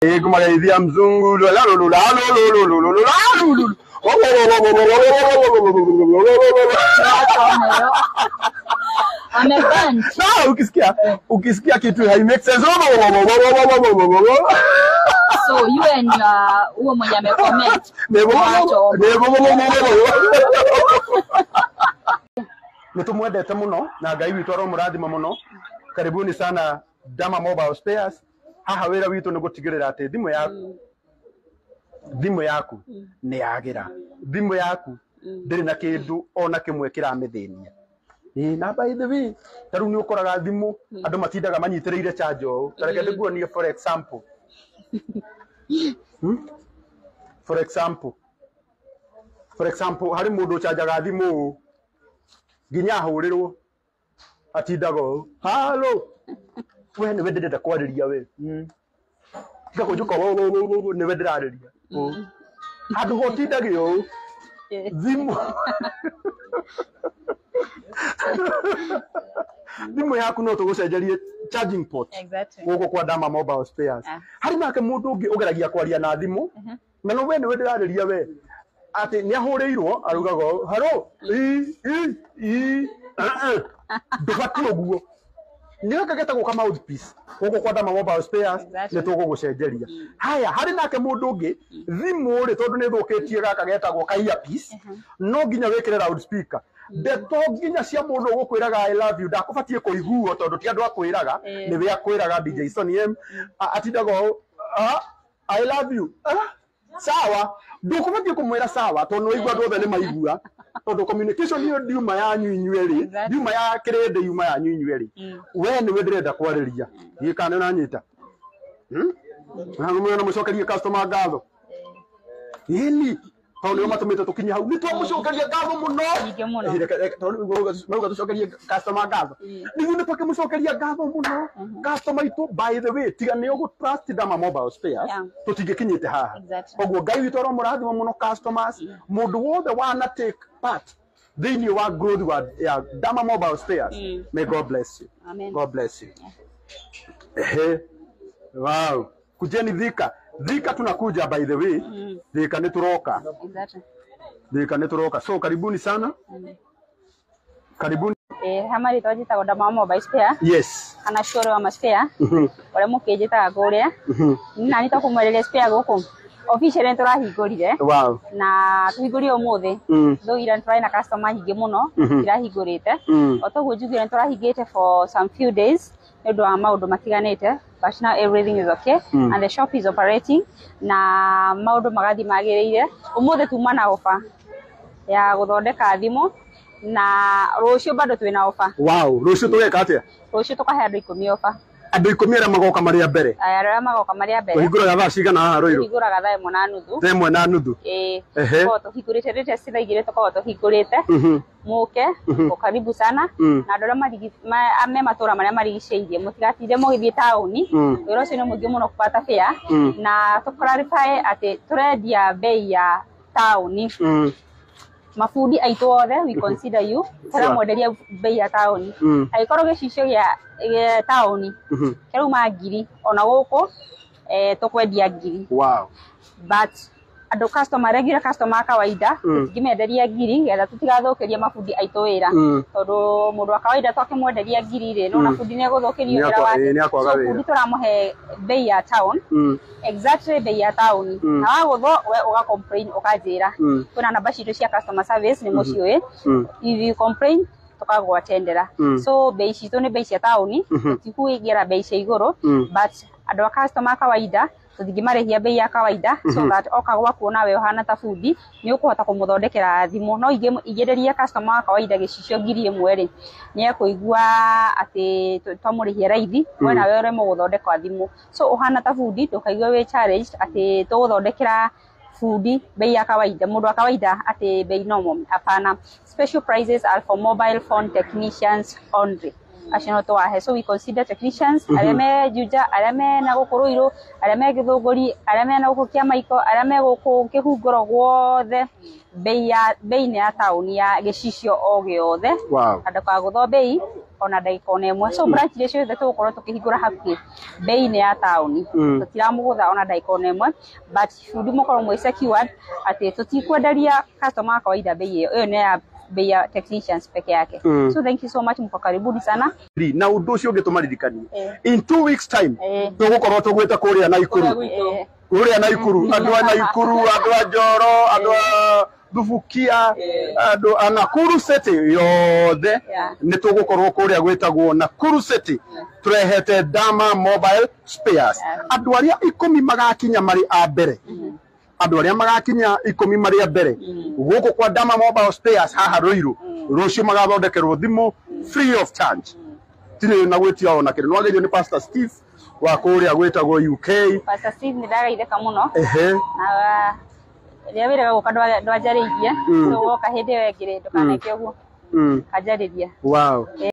Ĩĩ, mzungu. La la la la la la la la. Watu amebant. Na ukisikia kitu hai make sense. So you and your huo mwenye amecomment. Wacho. Nĩ tũmwendete mũno na Ngai witũ aromũrathima mũno. Karibuni sana Dama Mobile Spares. Haha wĩra witũ nĩ gũtigĩrĩra atĩ thimũ yaku nĩ yagĩra, thimũ yaku ndĩrĩ na kĩndũ ona kĩmwe kĩramĩthĩnia. Ĩĩ, na by the way, ta rĩu nĩ ũkoraga thimũ andũ matindaga manyitĩrĩire charger ũũ. Ta reke ndĩkuonie, for example. For example, harĩ mũndũ ũcanjaga thimũ ũũ nginya ahũrĩrwo atindaga ũũ, "Halo, we nĩwe ndĩrenda kwarĩria we." Tiga kũnjũka ũũ, ũũ, ũũ, ũũ, nĩwe ndĩrarĩria ũũ. Handũ ha ũtindage ũũ thimũ yaku, no tũgũcenjerie charging port gũkũ kwa Dama Mobile Spares. Harĩ nake mũndũ ũngĩ ũgeragia kwaria na thimũ na no we nĩwe ndĩrarĩria we, atĩ nĩ ahũrĩirwo arugaga ũũ, "Haro, i i i." Ndũbatiĩ ũguo, nĩ gaka getagwo ka mouthpiece. Gũkũ kwa Dama Mobile Spares nĩ tũgũgũcenjeria. Haya, harĩ nake mũndũ ũngĩ thimũ rĩ, tondũ nĩ thũkĩtie gaka getagwo ka earpiece, no nginya wĩkĩre loudspeaker. Ndeto nginya cia mũndũ ũgũkwĩraga "I love you" ndakũbatiĩ kũiguo, tondũ ti andũ akwĩraga, nĩwe akwĩraga. DJ Sonny M atindaga ũũ, "Ah, I love you." "Ah, sawa." Ndũkũbatiĩ kũmwĩra sawa, tondũ nĩwaigua andũ othe nĩ maigua, tondũ communication ĩyo ndiuma yanyu inyuerĩ, ndiuma ya kĩrĩndĩ, yuma yanyu inyuerĩ. We nĩwe ndĩrenda kwarĩria, gĩ kana nĩ ũranyita? Hmm? Na na mũcokerie customer ngatho, ĩni tondũ nĩo matũmĩte tũkinye hau, nĩ twamũcokeria ngatho mũno. Nyingĩ mũno. Eh, tondũ mauga tũcokerie customer ngatho, nĩguo nĩ twakĩmũcokeria ngatho mũno customer itũ. By the way, tiga nĩ ũgũ trust Dama Mobile Spares, tũtingĩkinyĩte haha. Koguo Ngai witũ aromũrathima mũno customers, mũndũ wothe wana take part thĩinĩ wa growth wa ya Dama Mobile Spares. May God bless you. Amen. God bless you. Ehe, wow, kujeni Thika. Thika tunakuja, by the way. Thika nĩ tũroka. Thika nĩ tũroka, so karibuni sana, karibuni. Eh, hama rĩtwa njĩtagwo Dama Mobile Spare kana Cũrũ wa Maspare, ũrĩa mũkĩnjĩtaga kũrĩa. Nani tũkũmwereria spare gũkũ officially nĩ tũrahingũrire na tũhingũrire ũmũthĩ. Though ira nĩ tũrarĩ na customer nyingĩ mũno irahingũrĩte. O toguo njugire, nĩ tũrahingĩte for some few days nĩ ũndũ wa maũndũ matiganĩte, but now everything is okay and the shop is operating na maũndũ magathiĩ magĩrĩire. Ũmũthĩ tuma na offer ya gũthondeka thimũ, na rũciũ bado twĩna offer. Wow, rũciũ tũgeka atĩa? Rũciũ tũkahe andũ 10 offer. Andũ 10 arĩa magoka marĩ a mbere. Aya, arĩa magoka marĩ a mbere. Tũhingũraga thaa cigana haha Rũirũ? Tũhingũraga 1:30. 1:30. Ĩĩ. Ehe. Tũkoragwo tũhingũrĩte rĩrĩa ci 2:00, tũkoragwo tũhingũrĩte. Mũke ko karibu sana. Na andũ arĩa me matũra marĩa marigicĩirie, mũtigatinde mũgĩthiĩ taũni. Wĩra ũcio nĩ mũingĩ mũno kũbata fare. Na tũ clarify atĩ tũrendia bei ya taũni. Mabundi aitũ othe, we consider you, tũramwenderia bei ya taũni. Angĩkorwo gĩcicio gĩa taũni kĩrauma 1,000, ona gũkũ tũkwendia 1,000. But andũ customer, regular customer a kawaida, tũtingĩmenderia 1,000 getha tũtigathũkĩrie mabundi aitũ wĩra. Tondũ mũndũ wa kawaida twakĩmwenderia 1,000 rĩ, nona bundi nĩ egũthũkĩrio wĩra wake. Ĩĩ, nĩakwaga So wĩra. bundi tũramũhe bei ya town, exactly bei ya taũni. Na wagũthwo we ũga complain, ũkanjĩra. Kwĩna namba citũ cia customer service, nĩ mũciũĩ. If you complain, tũkagwatendera. So bei citũ nĩ bei cia taũni. Tũtikuingĩra bei cia igũrũ. But andũ a customer a kawaida tũtingĩmarĩhia bei ya kawaida, so that oka gwaku nawe ũhana ta bundi nĩ ũkũhota kũmũthondekera thimũ. No ingĩenderia customer wa kawaida gĩcicio 1,000 rĩ, nĩ ekũigua atĩ twamũrĩhia raithi. We nawe ũremwo gũthondeka thimũ, so ũhana ta bundi ndũkaigue wĩ challenged atĩ tũgũthondekera bundi bei ya kawaida, mũndũ wa kawaida atĩ bei normal. Hapana, special prices are for mobile phone technicians only, acio no twahe. So we consider technicians arĩa me Juja, arĩa me na gũkũ Ruiru, arĩa me Gĩthũngũri, arĩa me na gũkũ Kĩamaiko, arĩa me gũkũ Kĩhunguro guothe, bei ya bei nĩ ya taũni ya gĩcicio o gĩothe. Na ndũkagũthwo bei Ona ndagĩka ona ĩmwe. So branch iria ciothe tũgũkorwo tũkĩhingũra hakuhĩ, bei nĩ ya taũni. Tũtiramũgũtha ona ndagĩka ona ĩmwe, but bundi mũkorwo mwĩ secured atĩ tũtikwenderia customer wa kawaida bei ĩyo. Ĩyo nĩ ya bei ya technicians peke yake. So thank you so much, mko karibuni sana. Na ũndũ ũcio ũngĩ tũmaririkanie, in 2 weeks time tũgũkorwo tũgwĩte kũrĩa Naikuru. Kũrĩa Naikuru, andũ a Naikuru, andũ a Njoro, andũ a Thubukia, andũ a Nakuru City yothe, nĩ tũgũkorwo kũrĩa gwĩtagwo Nakuru City tũrehete Dama Mobile Spares. Andũ arĩa 10 magakinya marĩ a mbere, andũ arĩa magakinya 10 marĩ a mbere gũkũ kwa Dama Mobile Spares haha Ruiru rũciũ, magathondekerwo thimũ free of charge, tirĩ na gwĩtia ona kĩndũ. Nĩwagĩrĩirwo nĩ Pastor Steve wa kũrĩa gwĩtagwo UK. Pastor Steve, nĩ ndagaithĩka mũno. Na rĩrĩa wĩraga gũka ndwanjarĩirie. So woka hĩndĩ ĩyo ĩngĩ rĩ, ndũkaneke ũguo, kanjarĩria.